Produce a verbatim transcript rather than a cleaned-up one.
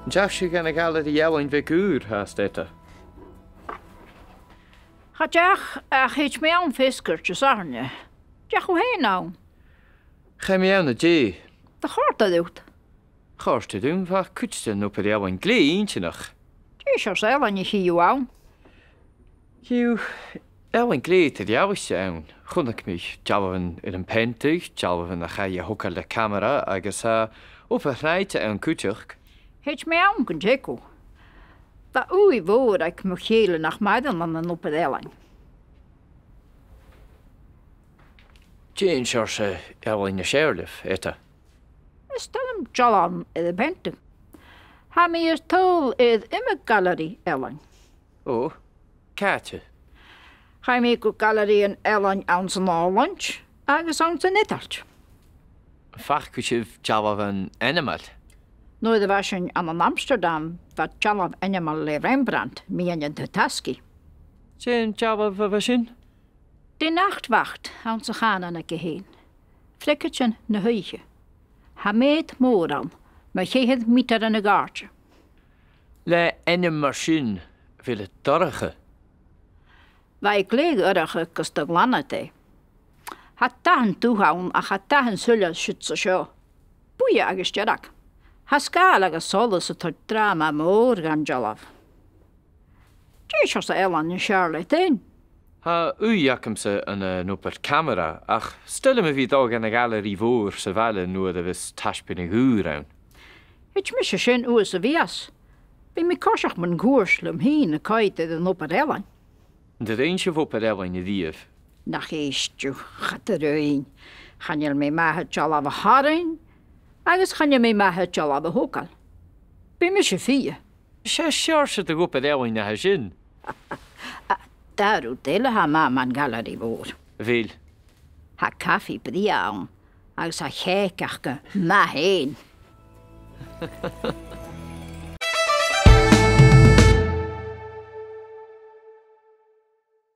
An deach sibh gun a' ghailearaidh ealain bheag ùr fhathast, Etta? Cha deach, ach thèid mi ann feasgar Disathairne. An deach thu fhèin ann? Chaidh mi ann an-dè. An do chòrd e riut? Chòrd e rium, bha cuid den obair ealain glè inntinneach. Dè seòrsa ealain a chì thu ann? Chì thu ealain glè eadar-dhealaichte ann. Chunnaic mi dealbhan air am peantadh, dealbhan a chaidh a thogail le camara agus, eh, obair shraighte ann cuideachd. Thèid mi ann gun teagamh. Bha ùidh mhòr aig mo chèile nach maireann ann an obair ealain. Dè an seòrsa ealain as fheàrr leibh, Etta? Is toil leam dealbhan air am peantadh. Tha mi air tadhal air iomadh gailearaidh ealain. Ò, càite? Chaidh mi gu gailearaidhean ealain anns an Òlaind agus anns an Eadailt. Am faca sibh dealbhan ainmeil? Nuair a bha sinn ann an Amsterdam, bha dealbh ainmeil le Rembrandt, Mianin de Tasci. Dè an dealbh a bha sin? De Nachtwacht anns a' chànan aige fhèin. Freicadean na h-oidhche. Tha meud mòr ann, mu cheithir meatair an àirde. Le ainm mar sin, a bheil e dorcha? Bha e glè dhorcha gus do ghlanadh e. Tha dathan dubh ann ach tha dathan soilleir siud 's an seo. Buidhe agus dearg. Tha sgàil agus solas a' toirt dràma mòr dhan dealbh. Dè seòrsa ealain as fheàrr leat fhèin? Tha ùidh agamsa ann an obair camara, ach 's toil leam a bhith a' dol gun a' ghailearaidh mhòr sa bhaile nuair a bhios taisbeanadh ùr ann. Thèid mise sin uair sa mhìos. Bidh mi a' coiseachd mun cuairt leam fhìn a' coimhead air an obair ealain. An do rinn sibh obair ealain a-riamh? Nach èist thu, cha do rinn. Chan eil mi math air dealbh a tharraing, agus chan eil mi math air dealbh a thogail. Bidh mise fighe. 'S e seòrsa de dh'obair ealain a tha sin. Dà rud eile a tha math mun ghailearaidh mhòr. A bheil? Tha cafaidh brèagha ann, agus tha cèic aca math fhèin.